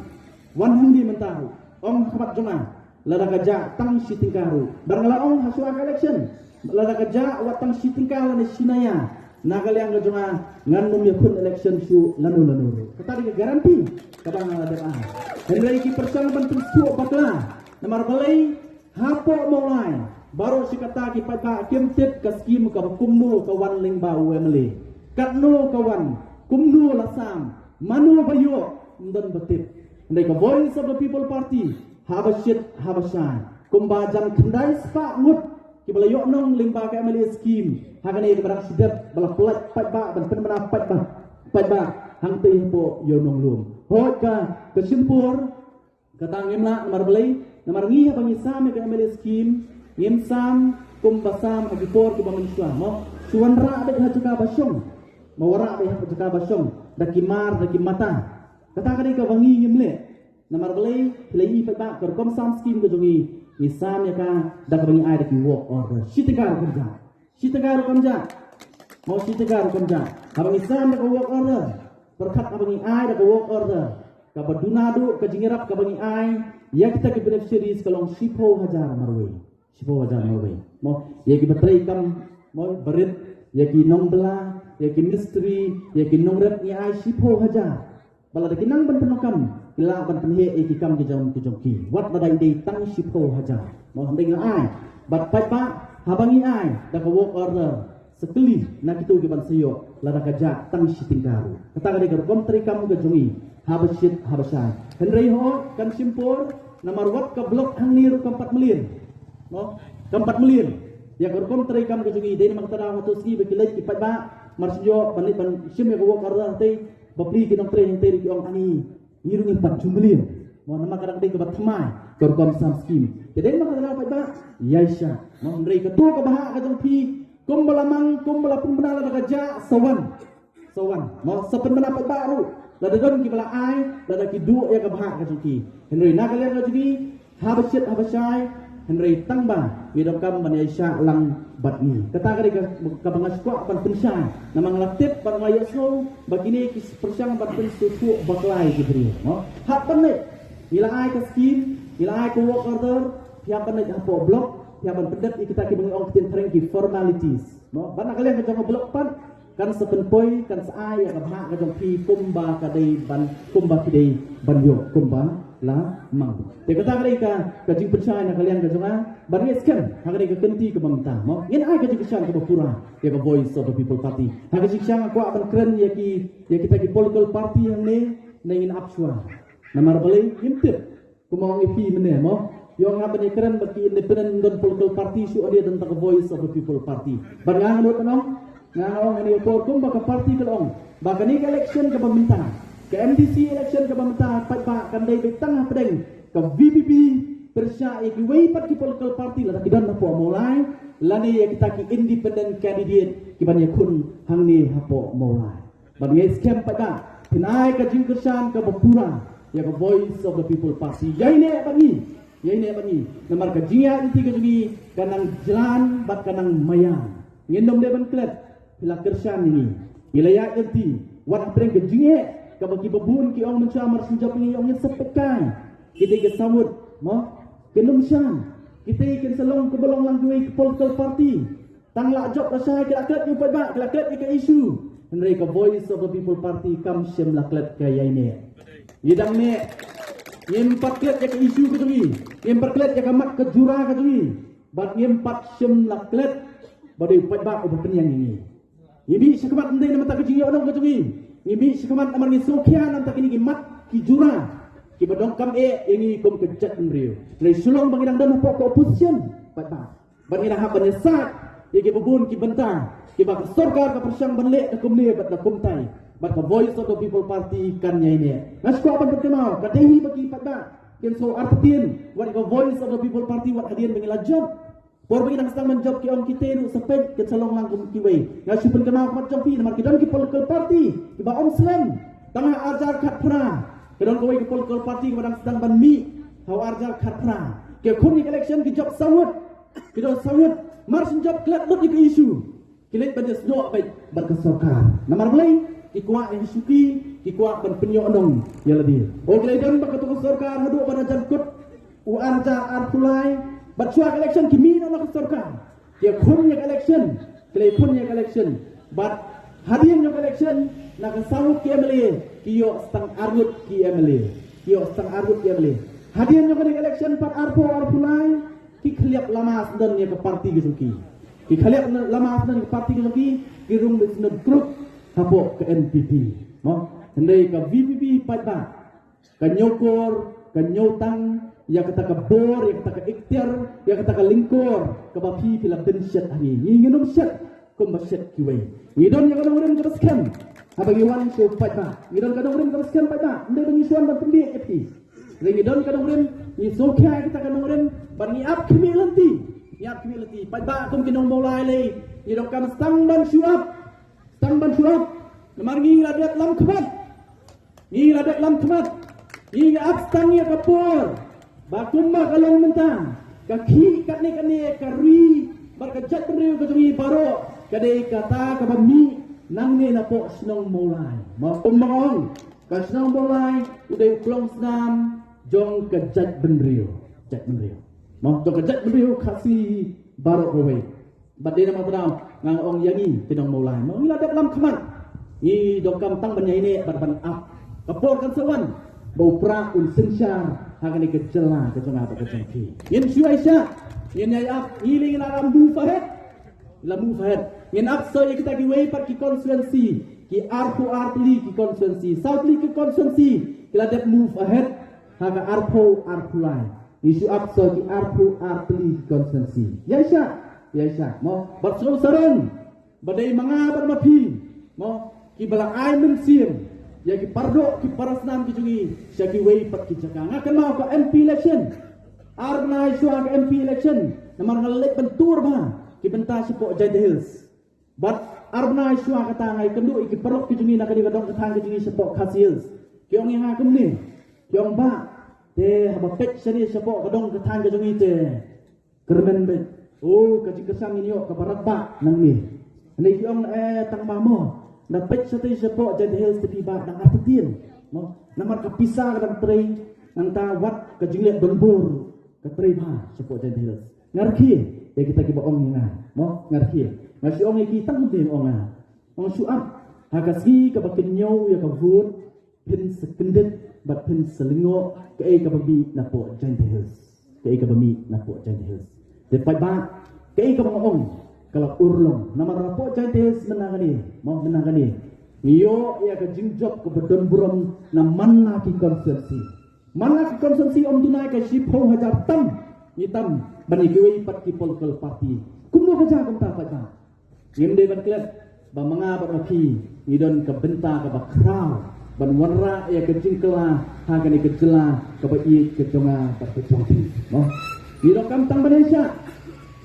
wan hangne mynta ruh, ong ha khmat jong nga. Lada ka jah tang shi tyngka ruh. Bad nga la ong ha shuwa ka election. Lada ka jah wat tang shi tyngka lane shi naya, na ka liang ka jong nga, ngan nym ïakhun election shuh lano lano ruh. Kata dei ka guarantee kaba nga la dep ai. Hynrei ki pyrshang ban pynsngewbakla. Namar balei, hapoh Mawlai, baroh shi katta ki paidbah kim tip ka scheme kaba kumno ka wan lyngba u MLA. Katno ka wan, kumno la sam, mano ba ïoh, ym don ba tip. Hynrei ka Voice of the People Party, haba shit haba shai, kumba jan khyndai spah ngut kiba la ïoh nong lyngba ka MLA scheme. Ha kane kaba dang shu dep ba la pyllait paidbah ban pynbna paidbah, paidbah hangtei hapoh Ïew Nonglum. Hooid ka, ka shim por, kata ngim lah, namar balei, namar ngi haba ngi sam ïa ka MLA scheme ngim sam kumba sam ha ki por kiba mynshuwa, mo. Shu wanrah beit ha jaka ba shong. Ma wanrah beit ha ka jaka ba shong da ki mar da ki mata. Kata ka dei kaba ngi ngim leh. Namar balei? Phi la ïohi paidbah, ka rukom sam skim ka jong ngi, ngi sam ïa ka da kaba ngi ai da ki work order. Shi tyngka ruh kam jah. Shi tyngka ruh kam jah. Mo, shi tyngka ruh kam jah. Haba ngi sam da ka work order, pyrkhat haba ngi ai da ka work order, kaba duna duh ka jingïarap kaba ngi ai ïa kita ki beneficiaries ka long shiphew hajar marwei. Shiphew hajar marwei. Mo, ïa kiba trei kam, mo, barit, ïa ki nongbylla, ïa ki mistri, ïa ki nongrep, ngi ai shiphew hajar. Ba lada ki nang ban pyndonkam, ki lah ban pynheh ïa ki kam ki jong ki jong ki. Wat lada i dei tang shiphew hajar. Mo, hynrei ngi la ai. Bad paidbah, haba ngi ai da ka work order, sa kylli na kito kiban sa ïoh, lada ka jah tang shi tyngka ruh. Kata ka dei ka rukom treikam ka jong ngi haba shit haba shai. Hynrei hooid, kan shim por, namar wat ka block hangne ruh kam pat mlien. Mo, kam pat mlien. Ïa ka rukom treikam ka jong ngi, dei namar kata da hato sngi ba ki leit ki paidbah, mar shu ïoh ban leit ban shim ïa ka work order hangtei, bapli ki nongtrei hangtei ruh ki ong, ani, ngi ruh ngim pat ju mlien. Mo, namar ka dang dei kaba thymmai ka rukom sam skim. Te dei namar kata da paidbah, ïaishah. Mo, hynrei kato ka bhah ka jong phi, kumba la mang, kumba la pynbna, lada ka jah, sa wan. Sa wan. Mo, sa pynbna paidbah ruh, lada don kiba la ai, lada ki duh ïa ka bhah ka jong ki. Hynrei na ka liang ka jong ngi, haba shit haba shai, hynrei tang ba ngi donkam ban ïaishah lang bad ngi. Kata ka dei ka, kaba nga shu kwah ban pynshai. Namar nga la tip bad nga la ïohsngew ba kine ki pyrshang ban pynsngewthuh bakla ïa ki briew. Mo, hap ban leit. Ngi la ai ka skim, ngi la ai ka work order, phi hap ban leit hapoh block, phi hap ban pyndep ïa kita kiba ngi ong ktien thrang ki formalities. Mo, bad na ka liang ka jong ka block pat, kan sa pynpoi, kan sa ai ïa ka bhah ka jong phi kumba ka dei ban, kumba phi dei ban ïoh, kumba la mang. Te kata ka dei ka, ka jingpynshai na ka liang ka jong nga, bad ngi skhem ha ka dei ka kynti kaba mynta. Mo, ngin ai ka jingkyrshan kaba pura ïa ka Voice of the People Party. Ha ka jingkyrshan nga kwah ban kren ïa ki, ïa kita ki political party hangne, ne ngin ap shuwa. Namar balei? Ngim tip. Kumba ong ïa phi mynne, mo, ïoh nga ban ïakren bad ki independent, don political party shuh, ïa don ta ka Voice of the People Party. Bad nga nga nud ban ong, nga nga ong ha kane ka por kumba ka party ka la ong ba kane ka election kaba mynta, ka M D C election kaba mynta, paidbah, kan dei beit tang hapdeng ka V P P pyrshah ïa kiwei pat ki political party, lada ki don hapoh Mawlai, lane ïa kita ki independent candidate kiban ïakhun hangne hapoh Mawlai. Bad ngi skhem pat ba phin ai ka jingkyrshan kaba pura ïa ka Voice of the People Party. Ïaineh bad ngi, ïaineh bad ngi. Namar ka jingïaid lynti ka jong ngi ka nang jlan bad ka nang maïan. Ngin ym dei ban klet, phi la kyrshan ïa ngi. Ngi la ïaid lynti, wat hapdeng ka jingeh kaba kiba bun ki ong mynshuwa mar shu jop ngi ong ngin sa peit kai. Kita ki sawut, mo, kin ym shan. Kita kin sa long kaba long lang kiwei ki political party. Tang la jop la shai ki la klet ïa u paidbah, ki la klet ïa ka issue. Hynrei ka Voice of the People Party kam shym la klet ka ïaineh. Ïa dang neh, ngim pat klet ïa ka issue ka jong ngi. Ngim pat klet ïa ka mat ka jura ka jong ngi. Bad ngim pat shym la klet ba dei u paidbah uba pynïeng ïa ngi. Ngi mih shakhmat ym dei namar ka jingïohnong ka jong ngi. Ngi mih shakhmat namar ngi sngewkhia namar kine ki mat ki jura kiba donkam eh ïa ngi kum ka jaitbynriew. Hynrei shu long ba ngi dang don hapoh ka opposition, paidbah. Bad ngi la hap ban ïasaid ïa kiba bun ki bynta kiba ka sorkar ka pyrshang ban leh da kumne bad da kumtai. Bad ka Voice of the People Party kan ïaineh. Nga shu kwah ban pynkynmaw, ka dei hi ba ki paidbah kin sngewthuh artatien wat ka Voice of the People Party wat hadien ba ngi la jop. Por ba ngi dang sdang ban jop ki ong kita ruh sa peit kin sa long lang kum kiwei. Nga shu pynkynmaw khmat jong phi namar ki don ki political party kiba ym slem. Tang ha arhajar khatphra ka don kawei ka political party kaba dang sdang ban mih ha arhajar khatphra. Ki khun ïa ka election ki jop saw ngut. Ki don saw ngut. Mar shu jop klet lut ïa ka issue. Ki leit ban ïasnoh beit bad ka sorkar. Namar balei? Ki kwah ïa ka shuki, ki kwah ban pynïohnong ïa lade. O, ki la don bad kato ka sorkar haduh ba la jan kut u arhajar arphew lai, bad shuwa ka election ki mih noh na ka sorkar. Ki ïakhun ïa ka election, ki la ïakhun ïa ka election. Bad hadien ïa ka election, na ka saw ngut ki M L A, ki ïoh sa tang ar ngut ki M L A. Ki ïoh sa tang ar ngut ki M L A. Hadien ïa ka election pat arphew arphew lai, ki khlieh lama sdang ïa ka party ka jong ki. Ki khlieh lama sdang ïa ka party ka jong ki, ki rung beit sdang group hapoh ka N P P. Mo, hynrei ka V P P paidbah, ka ñiewkor, ka ñiewtang ïa kata ka bor, ïa kata ka ikhtiar, ïa kata ka lyngkor kaba phi phi la pynshet ha ngi. Ngi ngin ym shet kumba shet kiwei. Ngi don ïa ka nongrim kaba skhem haba ngi wan sha u paidbah. Ngi don ka nongrim kaba skhem paidbah. Ym dei ba ngi shu wan ban pynbiej ïa phi. Hynrei ngi don ka nongrim, ngi sngewkhia ïa kata ka nongrim, bad ngi ap khmih lynti. Ngi ap khmih lynti. Paidbah kum ki nong Mawlai lei, ngi donkam sdang ban shu ap. Sdang ban shu ap. Namar ngi la dep lam khmat. Ngi la dep lam khmat. Ngi ap tang ïa ka por. Ba kumba ka long mynta, ka khih katne katne ka ri bad ka jaitbynriew ka jong ngi baroh ka dei kata kaba mih nangne napoh shnong Mawlai. Mo, kumba ong, ka shnong Mawlai u dei u klongsnam jong ka jaitbynriew. Jaitbynriew. Mo, jong ka jaitbynriew Khasi baroh kawei. Bad dei namar kata nga ong ïa ngi ki nong Mawlai, mo, ngi la dep lam khmat. Ngi donkam tang ban ïaineh bad ban ap. Ka por kan sa wan ba u Prah un synshar ha kane ka jylla ka jong nga bad ka jong phi. Ngin shu ïaishah, ngin ïai ap, ngi lei ngi la move ahead. La move ahead. Ngin ap sa ïa kita kiwei pat ki constituency, ki arphew ar tylli ki constituency, saw tylli ki constituency ki la dep move ahead ha ka arphew arphew lai. Ngi shu ap sa ki arphew ar tylli ki constituency. Ïaishah, ïaishah, mo. Bad sngewsarong ba dei ma nga bad ma phi, mo, kiba la ai mynsiem ïa ki paradoh ki parasnam ki jong ngi sha kiwei pat ki jaka. Nga kynmaw ka M P election, ar bnai shuwa ka M P election, namar nga la leit ban tur bha ki bynta shapoh Jaintia Hills. Bad ar bnai shuwa kata nga ïakynduh ïa ki paralok ki jong ngi na kane ka dong ka thaiñ ka jong ngi shapoh Khasi Hills. Ki ong ïa nga kumne, ki ong, "Bah, te haba peit shane shapoh ka dong ka thaiñ ka jong ngi te kyrmen beit. Oh, ka jingkyrshan ngin ïoh kaba radbah nangne." Hynrei ki ong, "Eh, tang ba mo, da peit shatei shapoh Jaintia Hills te phi, bah, dang artatien, mo. Namar ka pisa ka dang trei, nangta wat ka jingleh donbor ka trei bha shapoh Jaintia Hills." Nga rkhie ïa kita kiba ong ïa nga, mo, nga rkhie. Nga shu ong ïa ki tang kumne, ong nga, ong shu ap, ha ka sngi kaba kin ñiew ïa ka vote, phin sa kyndit bad phin sa lyngngoh kaei kaba mih napoh Jaintia Hills. Kaei kaba mih napoh Jaintia Hills. Te paidbah, kaei kaba nga ong ka la urlong. Namar napoh Jaintia Hills mynta kane, mo, mynta kane, ngi ïoh ïa ka jingjop kaba don burom na man la ki constituency. Man la ki constituency, ym duna ka shiphew hajar tam ngi tam ban ïa kiwei pat ki political party. Kumno ka jia kumta, paidbah? Ngim dei ban klet ba ma nga bad ma phi ngi don ka bynta kaba khraw ban wanrah ïa ka jingkylla ha kane ka jylla kaba ïeit ka jong nga bad ka jong phi, mo. Ngi donkam tang ban ïaishah.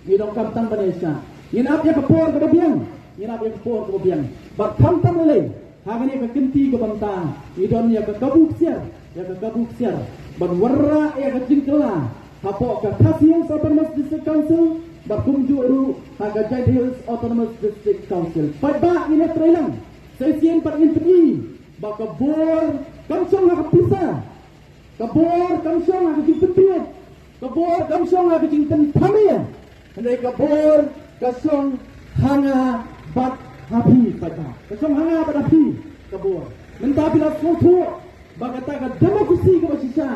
Ngi donkam tang ban ïaishah. Ngin ap ïa ka por kaba biang. Ngin ap ïa ka por kaba biang. Bad khamtam lei lei, ha kane ka kynti kaba mynta ngi don ïa ka kabu ksiar, ïa ka kabu ksiar ban wanrah ïa ka jingkylla hapoh ka Khasi Hills Autonomous District Council bad kumjuh ruh ha ka Jaintia Hills Autonomous District Council. Paidbah, ngin ïatreilang. Sa shisien pat ngin pyni ba ka bor kam shong ha ka pisa. Ka bor kam shong ha ka jingpynbiej. Ka bor kam shong ha ka jingpynthame. Hynrei ka bor ka shong ha nga bad ha phi, paidbah. Ka shong ha nga bad ha phi ka bor. Mynta phi la sngewthuh ba kata ka democracy kaba shisha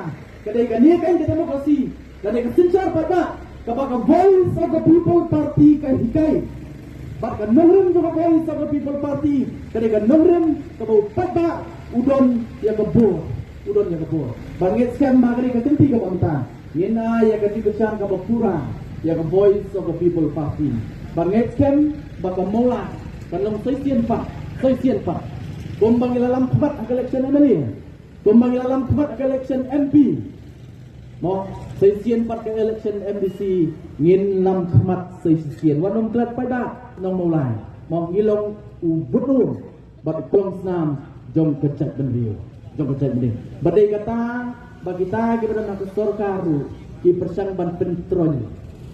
ka dei kane ka, ka democracy, ka dei ka synshar paidbah kaba ka Voice of the People Party ka hikai. Bad ka nongrim jong ka Voice of the People Party ka dei ka nongrim kaba u paidbah u don ïa ka bor, u don ïa ka bor. Ba ngeit skhem ba ha kane ka kynti kaba mynta ngin ai ïa ka jingkyrshan kaba pura ïa ka Voice of the People Party. Ba ngeit skhem ba ka Mawlai kan long sa shisien pat, sa shisien pat, kumba ngi la lam khmat ha ka election M L A, kumba ngi la lam khmat ha ka election M P, mo, sa shisien pat ka election M D C ngin lam khmat sa shisien. Wat nym klet, paidbah nong Mawlai, mo, ngi long u bud um bad u klongsnam jong ka jaitbynriew, jong ka jaitbynriew. Bad dei kata ba kita kiba don ha ka sorkar ruh ki pyrshang ban pyntroiñ,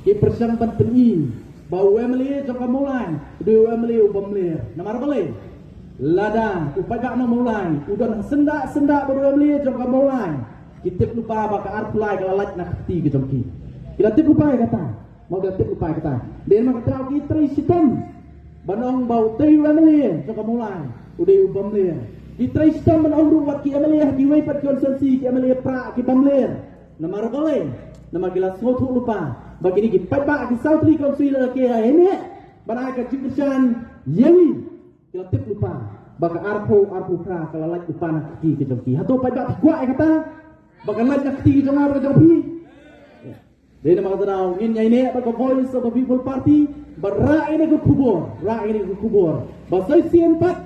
ki pyrshang ban pyni ba u M L A jong ka Mawlai u dei u M L A uba mler. Namar balei? Lada u paidbah nong Mawlai u don ha syndah syndah bad u M L A jong ka Mawlai, ki tip lypa ba ka arphew lai ka la lait na ka kti ka jong ki. Ki la tip lypa ïa kata. Mo, ki la tip lypa ïa kata. Dei namar kata ki trei shitom ban ong ba utei u M L A jong ka Mawlai u dei uba mler. Ki trei shitom ban ong ruh wat ki M L A ha kiwei pat ki constituency, ki M L A Prah kiba mler. Namar balei? Namar ki la sngewthuh lypa ba kine ki paidbah ki saw tylli ki constituency la ki ïaineh ban ai ka jingkyrshan ïa ngi. Ki la tip lypa ba ka arphew, arphew phra ka la lait lypa na ka kti ka jong ki. Hato paidbah phi kwah ïa kata, ba ka lait na ka kti ka jong nga bad ka jong phi? Dei namar kata ngin ïaineh bad ka Voice of the People Party bad rah ïa kane ka khubor, rah ïa kane ka khubor ba sa shisien pat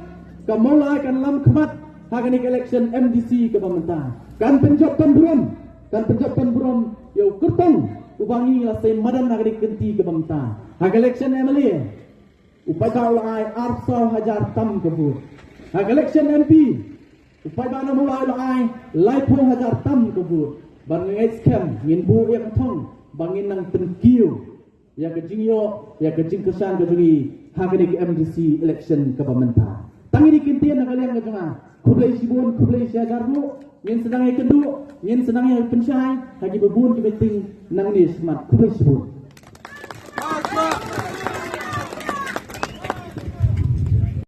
ka Mawlai kan lam khmat ha kane ka election M D C kaba mynta. Kan pynjop pynburom, kan pynjop pynburom ïa u kyrtong uba ngi la sei madan ha kane ka kynti kaba mynta. Ha ka election M L A u paidbah u la ai arphew saw hajar tam ka vote. Ha ka election M P, u paidbah na Mawlai u la ai laiphew hajar tam ka vote. Bad nga ngeit skhem ngin buh ïa ka thong ba ngin nang pynkiew ïa ka jingïoh, ïa ka jingkyrshan ka jong ngi ha kane ka M D C election kaba mynta. Tang ïa kine ki ktien na ka liang ka jong nga. Khublei shibun, khublei shihajar nguh. Ngin sa nang ïakynduh, ngin sa nang ïapynshai ha kiba bun ki meeting nangne shakhmat. Khublei shibun.